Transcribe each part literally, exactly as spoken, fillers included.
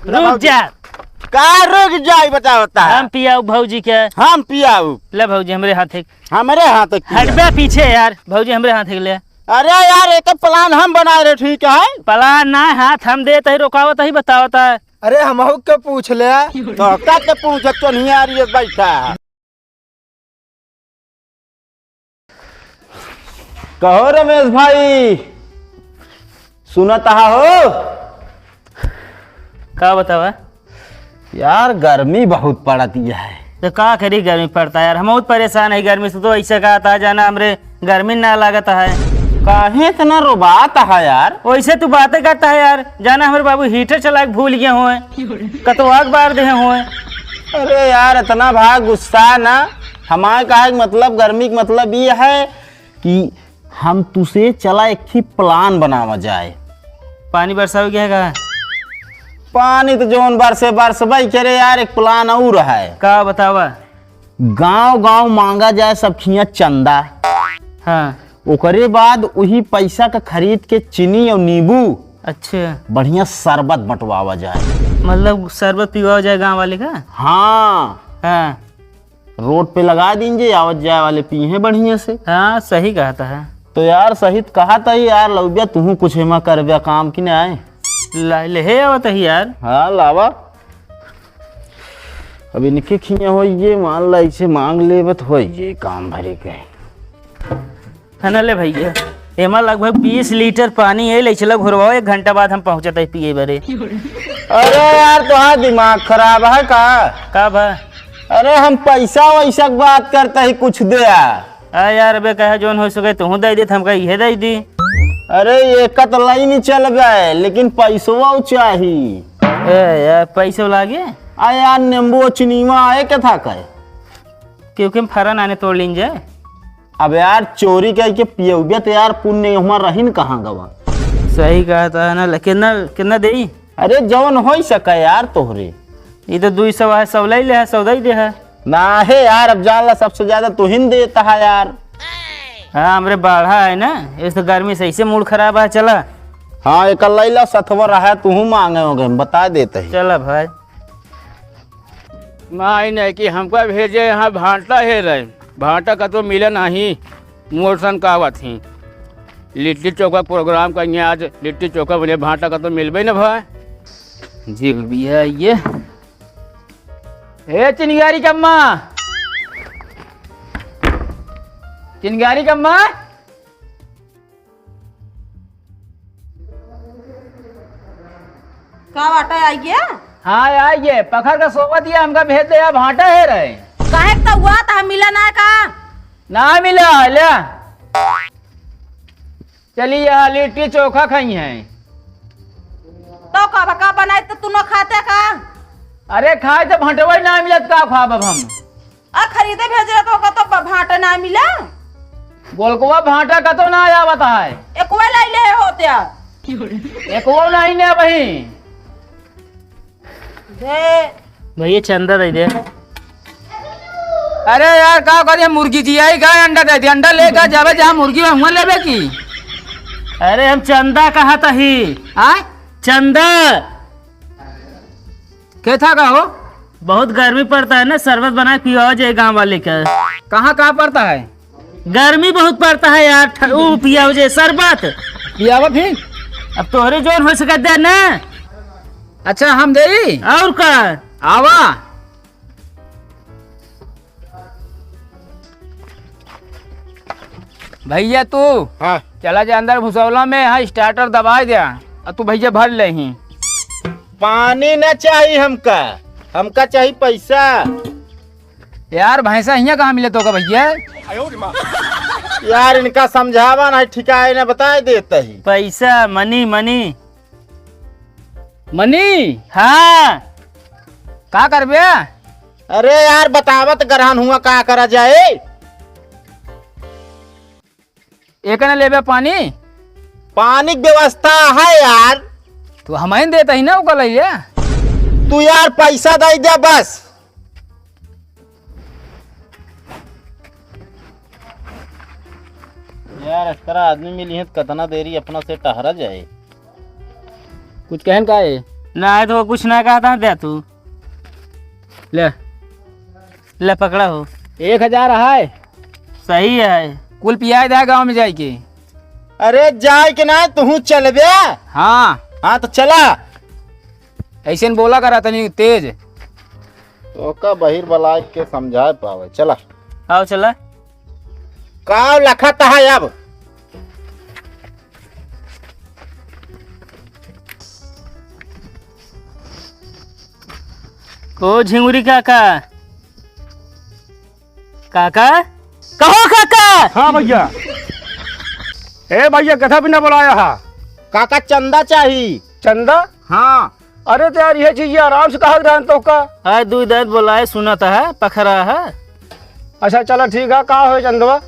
रुक जा। का रुक जाई, बतावत है? हम पियाऊ भौजी के। हम पियाऊ। ले भौजी, हमरे हाथे। हमरे हाथे पिया। हटबे पीछे यार, भौजी हमरे हाथे ले। अरे यार, एक plan हम बनाए रहे, ठीक है? Plan ना, हाथ हम देत ही, रोकावत ही, बतावत है। अरे हमहू के पूछ ले। तो का के पूछ, तो नहीं आ रही है, बैठा है। कहो रमेश भाई, सुनत हा हो? का बतावा? यार, गर्मी बहुत पड़त है। तो का करी, गर्मी पड़ता है यार, हम बहुत परेशान है गर्मी से। तो ऐसे कहता है, जाना हमरे गर्मी ना लागत है। काहे इतना रोबात है यार? वैसे तू बातें करता है यार, जाना हमरे बाबू heater चला के भूल गए हुए, कतो आग बार दे हुए। अरे यार, इतना भाई गुस्सा ना। हमारे कहे के मतलब, गर्मी के मतलब ये है कि हम तुसे चला एक ठे plan बनावा जाए। पानी बरसावे के है का? पानी तो जौन बरसे, बरसबे करे यार, एक plan और है। का बतावा? गांव गांव मांगा जाए सब खिया चंदा। हाँ। ओकरे बाद वही पैसा का खरीद के चीनी और नींबू, अच्छा। बढ़िया शरबत बंटवावा जाए। मतलब शरबत पिवावा जाए गांव वाले का? हाँ। हाँ। रोड पे लगा दीजिए, आवत जाए वाले पीहे बढ़िया से। हाँ, सही कहता है। तो यार, सही तो कहता है यार, लौबिया, तुहू कुछ एमा करबे काम कि नहीं? ला, ले हे आवत है यार। हाँ, लावा। अब इनके खिया हो ये, मान ला, इसे मांग लेबत हो ये काम भरे के। है ना, ले भैया, एमा लगभग बीस लीटर पानी है, ले चला घुरवाओ, एक घंटा बाद हम पहुंचत है पिए बरे। अरे यार, तोहार दिमाग खराब है का? का बा? अरे, हम पैसा वैसा के बात करते ही, कुछ दे आ। आ यार, अबे कहे जौन हो सके तुहू दे दे, हमका इहे दे दी। अरे, एक तो लाइन चल गए, लेकिन पैसवा चाही। ए यार, पैसो लागे? आ यार, नींबू चिनीवा आए के था कहे? क्योंकि हम फरन आने तोड़ लीन जाए। अब यार, चोरी कह के पियउबे तो यार, पुण्य हमार रहीन कहाँ गवा? सही कहता है ना, ले-, कितना, कितना देई? अरे, जौन होई सके यार तोहरे। ई तो दुई सौ है, सौ ले ले है, सौ दे दे है। ना हे यार, अब जान ला, सबसे ज्यादा तुहिन देता है यार। हाँ, हमरे बाढ़ा है ना, इस तो गर्मी से ऐसे मूड खराब है। चला। हाँ, एक ले ला, सथवा रहा, तुहू मांगे होगे, हम बता देते ही। चला भाई। माई नहीं कि हमका भेजे यहाँ भांटा हेरे, भांटा कतो मिले नाही, मोर सन का आवत ही। लिट्टी चोखा program कइहें आज, लिट्टी चोखा बने, भांटा कतो मिलबे न भाई। जिलेबी है ये। ए चिनगारी कम्मा, चिनगारी कम्मा। का बाटे, आई गया? हाँ, आई गए। पकड़ के सोवत ही, हमका भेज दे, अब भांटा हेरे। काहे के तो हुआ, तो हम मिला ना का? ना मिला, ले। चली, यहाँ लिट्टी चोखा खाई हैं। तो का, का बनाए तो तू न खाते का? अरे खाए तो भंटवा ही ना मिलत, का खाब अब हम? आ, खरीदे भेज रहे तो का तो ब-, भांटा ना मिला? गोलकवा भांटा कतो ना आवत है। एकवे लाई ले होत्या। एकवो नहीं ने वही। दे। भैया चंदा दे दे। अरे यार, का करिए, मुर्गी जियाई का अंडा दे दे, अंडा लेकर जावे जहाँ मुर्गी में हुआ लेबे की। अरे हम चंदा कहा तही। आय? चंदा। के था का हो? बहुत गर्मी पड़ता है ना, शरबत बना के पिवाओ जाए गाँव वाले का। कहाँ, कहाँ पड़ता है? गर्मी बहुत पड़ता है यार, ठ-, ऊ पियाओ जाए शरबत। पियावा फिर। अब तोहरे जौन हो सकत दे ना। अच्छा, हम देई? और का? आवा। भैया तू हाँ। चला जा अंदर भुसौला में, हाँ starter दबाए दे। आ तू भैया भर ले ही। पानी ना चाही हमका, हमका चाही पैसा। यार भैंसा हियाँ कहाँ मिले तो का भैया? यार इनका समझावा ना, ठिकाए ना बताए देते ही। पैसा, money, money। Money? हाँ। का करबे? अरे यार, बतावत गरहन हुआ, का करा जाए? एक न लेबे पानी? पानी के व्यवस्था है यार। तो हम ही देता ही ना, ओका लइया। तू यार पैसा दे दे बस। यार, इस तरह आदमी मिली है तो कितना देरी अपना से टहरा जाए। कुछ कहन का है? ना है तो कुछ ना कहता, दे तू। ले, ले पकड़ा हो। एक हजार है। सही है। कुल पियाए दे गाँव में जाए के। अरे जाए के ना, तू चलबे? हाँ। हाँ तो चला। ऐसे न बोला करा तनी तेज। तो का बहिर बलाए के समझाए पावे। चला। आओ चला। का लखत है अब? को झिंगुरी काका? काका? कहो काका? हाँ भैया। ए भैया, कथा भी ना बुलाया हा। काका, चंदा चाही। चंदा? हाँ। अरे तो यार, ये चीज ये आराम से कहा रहन तो का? हाँ, दू दर्द बोलाए, सुनत है, पखरा है। अच्छा, चला ठीक है, का हो चंदवा?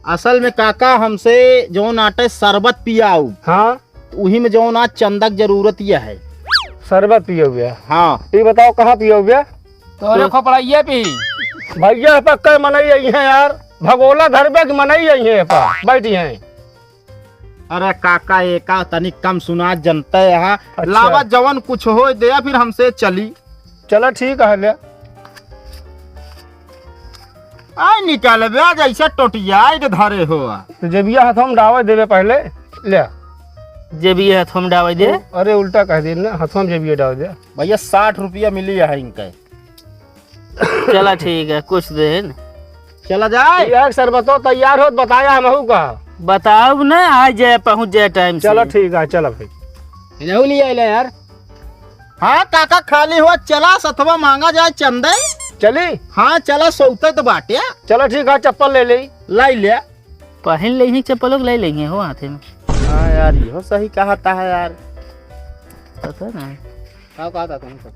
असल में काका, हमसे जौन आटे शरबत पियाऊ। हाँ। उही में जौन आज चंदा के जरूरत ये है। शरबत पियोगे? हाँ। ये बताओ, कहाँ पियोगे? तोरे खोपड़ाइये पी। भैया, पक्का मनई आई हैं यार, भगोला धरबे की मनई आई हैं, पा बैठी हैं। अरे काका, एका तनी कम सुना, जनते है। अच्छा। लावा, जवन कुछ हो दे, फिर हमसे चली। चला ठीक है, ले। आय निकालबे, आज ऐसे टोटियाई के धरे हो। तो जेबिया हथवा में डावे देबे पहले, ले। जेबिया हथवा में डावे दे। ओ, अरे उल्टा कह दे ना, हथवा में जेबिया डावे दे। भैया, साठ रुपया मिली है इनके। चला ठीक है, कुछ दिन। चला जाए। यार शरबतो तैयार होत बताया हमहू का। बताओ ना, आ जाए, पहुँच जाए टाइम से। चला ठीक है, चला भाई। इनहू ले आइला यार। हाँ काका, खाली हो चला, सथवा मांगा जाए चंदे। चली? हाँ चला, सौते तो बाटे। चला ठीक है, चप्पल ले ले। लाई ले। पहन ले ही चप्पलों के, ले लेंगे हो हाथे में। हाँ यार, इहो सही कहता है यार। पता नहीं। का कहता तुम सब?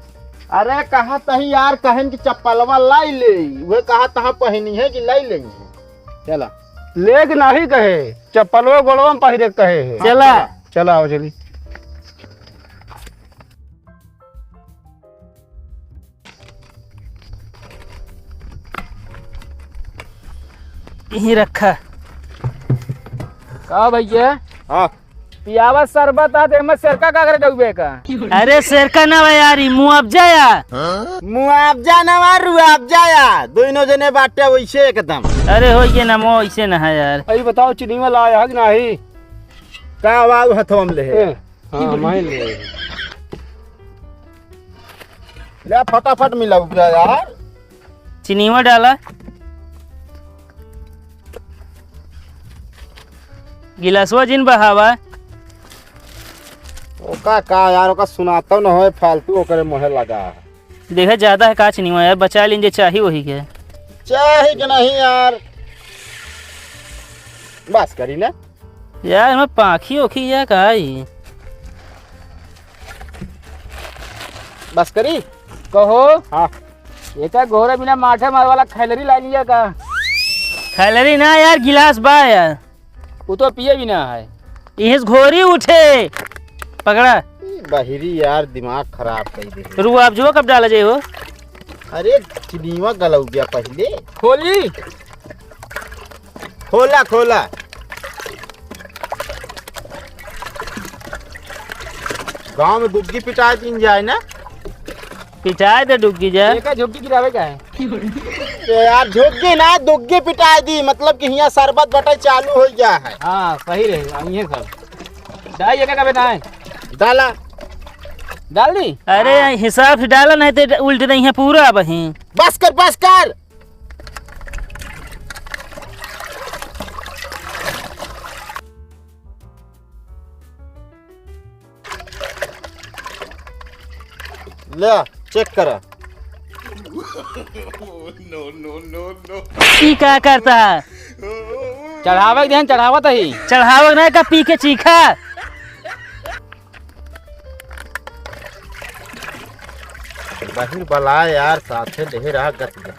अरे कहत ही यार, कहन की चप्पलवा लाई ले, वे कहत हा पहनी है कि लाई लेंगे। चला। लेग नाही कहे, चप्पलवा गोड़वा में पहिरे के कहे है। चला। चला, आओ चली। यहीं रखा। का भैया? हाँ। पियावा शरबत आ, तो एमे सिरका का करे डउबे का? अरे सिरका ना बा यार, ई मुआवजा या। मुआवजा ना बा, रुआवजा या। दोनों जने बाटे वैसे एकदम। अरे हो ये ना, मो ऐसे ना है यार। अरे बताओ, चिनिया लाया है कि नाही? का बाबू हथवा में ले है? ए, हाँ, मैं ले। ले फटाफट मिला उपजा यार। चिनिया डाला। गिलासवा जिन बहावा। ओका का यार, ओका सुनाता न होए, फालतू ओकरे मुँहे लगा। देखे ज्यादा है का चिनिया यार, बचा लीन जे चाही वही के। चाही के नहीं यार, बस करी ना। यार, एमे पाखी ओखी या का ई? बस करी? कहो। हाँ। एका घोरे बिना माठे मारे वाला खैलरी ला लिया का? खैलरी ना यार, गिलास बा यार। उ तो पिए भी ना है। इहें से घोरी उठे। पकड़ा। ई बहिरी यार, दिमाग खराब कर दे। रुआबजवा कब डाला जाए हो? अरे, चिनिया गलौबिया पहले। खोली। खोला, खोला। गाँव में डुग्गी पिटाए दिन जाए ना। पिटाए दे डुग्गी जा। एका झुग्गी गिरावे का है? ए यार, झुग्गी ना, दुग्गी पिटाए दी, मतलब कि हियाँ शरबत बटे चालू हो गया है। हाँ, सही रहे, अब ये सब। डाई एका कबे ना है? डाला। डाल दी? अरे, हाँ। हिसाब से डाला, नहीं तो उल्ट नहीं है पूरा अब ही। बस कर, बस कर। ले, चेक करा। ई का करता है? चढ़ावे के देहन, चढ़ावत ही। चढ़ावे के नहीं का, पी के चीखा। बहिर बला यार, साथे लेहे रहा गत गत।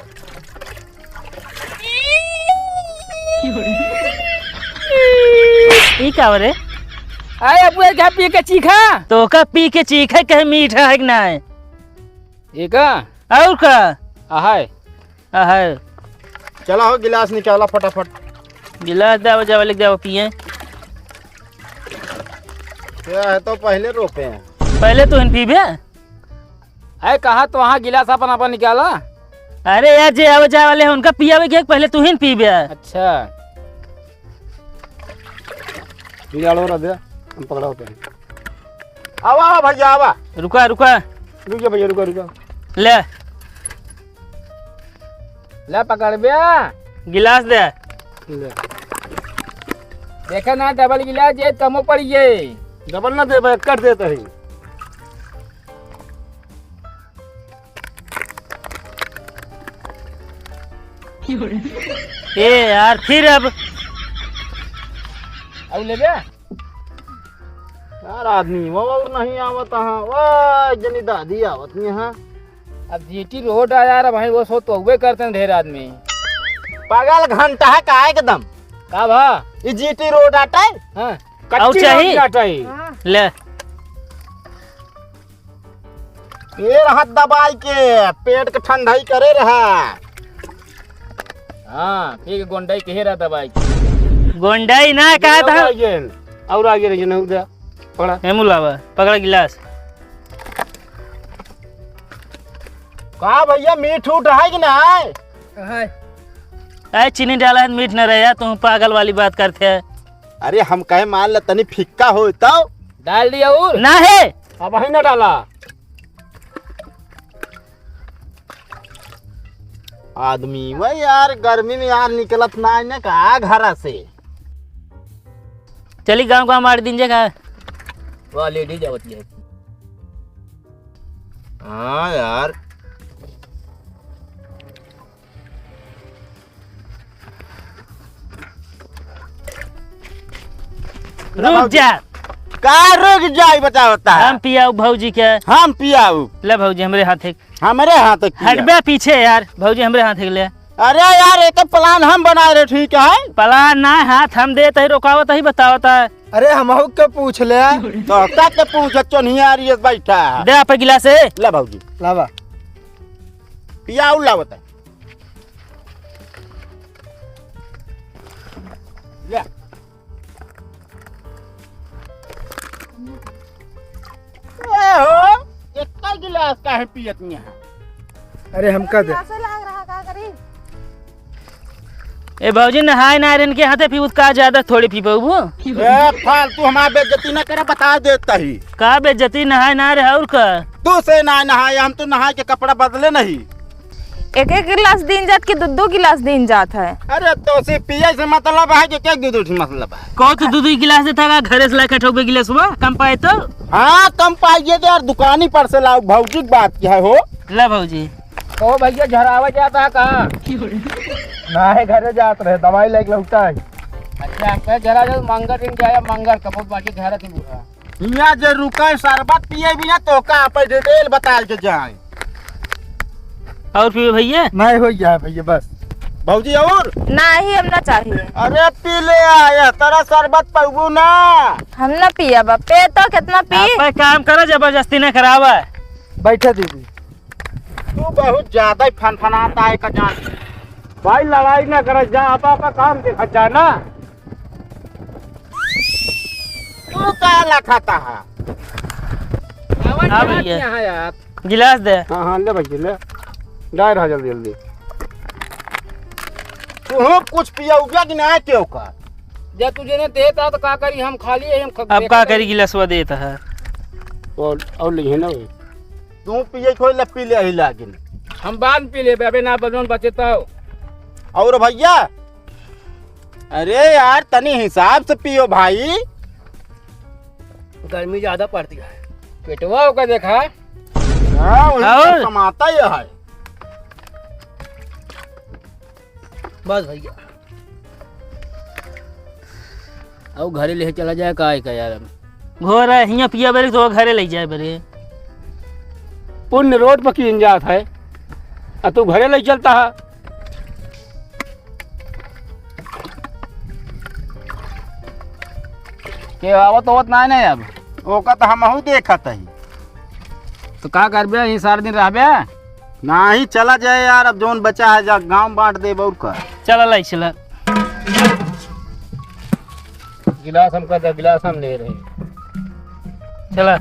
ई का रे? अरे, अब ये क्या पी के चीखा? तो का पी के चीखा, कहे मीठा है कि ना है? ये का? और का? अहाय। अहाय। चला हो, गिलास निकाला फटाफट। गिलास दे, जावा, लेके जावा, पिए। क्या है तो पहले रोपे हैं। पहले तू हिन पीबे। अरे कहा तो वहाँ गिलास अपन अपन निकाला। अरे यार, जे आवे जाए वाले हैं उनका पियावे के, पहले तू हिन पीबे। अच्छा। निकालो रख दे, हम पकड़ा होते हैं। आवा, आवा भैया, आवा। रुका, रुका। रुक जा भैया, रुका, रुका। ले। ले पकड़ बे। गिलास दे। ले। देखे ना, डबल गिलास जे कमो पड़ी है। डबल ना देबे, कट देता है। ए यार, फिर अब। अब ले बे। यार, आदमी वो और नहीं आवत, हाँ, वाह, जनी दादी आवत नहीं, हाँ। अब जीटी रोड आ यार, भाई, वो सो तो हुए करते हैं ढेर आदमी। पागल घंटा है का एकदम? का भा? ये जीटी रोड आटा है? हाँ। कच्ची और चाही? रोड आटा है। हाँ। ले। ये रहा दबाई के, पेट के ठंडाई करे रहा। हाँ, ठीक है, गोंडाई के हेरा दबाई के। गोंडाई ना, कहा और था? आगे, और आगे रहिए ना, उधर पकड़ा। ए मुलावा, पकड़ा गिलास। का भैया, मीठ उठ है कि ना है? है। ए, चीनी डाला है, मीठ न रहे, तुम पागल वाली बात करते हैं। अरे, हम कहे मान ल तनी फिक्का हो तो। डाल दिया और? ना है। अब वही ना डाला। आदमी वह यार, गर्मी में यार निकलत ना है ना का घर से। चली गाँव गाँव मार दिन जगह। वाह, लेडीज आवत है। हाँ यार। रुक जा। का रुक जाई, बतावता है। हम पियाऊ भौजी के। हम पियाऊ। ले भौजी, हमरे हाथे। हमरे हाथे किया। हटबे पीछे यार, भौजी हमरे हाथे के ले। अरे यार, एक प्लान हम बनाए रहे, ठीक है? प्लान ना, हाथ हम देत ही, रोकावत ही, बतावत है। अरे हमहू के पूछ ले। तो का के पूछ, चोन्हिया रही है, बैठा है। दे आप गिलास है। ले भौजी। लावा। पियाऊ लावत है। ले। ए हो, एक गिलास काहे पियत नहीं है? अरे हमका दे। प्यासे लाग रहा, का करी? ए भौजी, नहाए ना रहे इनके हाथे पीबू का ज्यादा थोड़ी पी पाबू। ए फालतू हमार बेइज्जती ना करे, बता देता ही। का बेइज्जती, नहाए ना रहे और का? तू से ना नहाए, हम तो नहाए के कपड़ा बदले नहीं। एक एक गिलास दिन जात कि दो दो गिलास दिन जात है? अरे तो से पिए से मतलब है कि एक दो दो ठे मतलब है? कहो तो दो दो गिलास देता है, घरे से लाके ठोकबे गिलास हुआ, कम पाए तो? हाँ, कम पाइए तो यार, दुकानी पर से लाओ, भौजी की बात क्या है हो? ले भौजी। ओ भैया, झरावा जाता है कहाँ? ना है, घरे जात रहे, दवाई लेके लौटा है। अच्छा, कह जरा जो मंगर दिन जाया, मंगर कबो बाकी घर से बुढ़ा। हियाँ जे रुके शरबत पिए भी ना तो का पे डिटेल बताल के जाए। और पिए भैया? नहीं हो गया है भैया, बस। भौजी और? नहीं, हम ना चाहिए। अरे पी ले आ, यह तरह शरबत पीबू ना। हम ना पिया बा, पे तो कितना पी? आप एक काम करो, जबरदस्ती ना करावा। बैठे दीदी। तू बहुत ज्यादा ही फनफनाता है का जान। भाई लड़ाई ना कर जा, आप आपका काम देखा जा ना। तू का लखाता है? हाँ भैया। यहाँ यार। गिलास दे। हाँ, हाँ, ले भैया, ले। गाय रहा जल्दी, जल्दी। तू हो कुछ पिया उगला कि ना क्यों का? जब तुझे ने देता तो का करी, हम खाली है, हम ख-, अब का करी, गिलासवा देता है। और, और ले ना भाई। तू पिए खोई ले, पी ले ही लागिन। हम बाद में पी लेबे, अबे ना बजन बचे तो। और भैया, अरे यार, तनी हिसाब से पियो भाई। गर्मी ज्यादा पड़ती है। पेटवा ओका देखा। हाँ, वही और? सब कमाता ही है। बस भैया। अब घरे ले चला जाए, का है का यार, अब। घोर है, हियाँ पिया बरे तो घरे ले जाए बरे। पुण्य रोड पर कीन जात है, आ तू घरे ले चलता है। के आवत होत ना है ना अब। ओका तो हमहू देखत हई। तो का करबे, यहीं सारा दिन रहबे? नाही, चला जाए यार, अब जौन बचा है जा गाँव बाँट देब और का। चला लाई, चला। गिलास हमका दे, गिलास हम ले रहे। चला।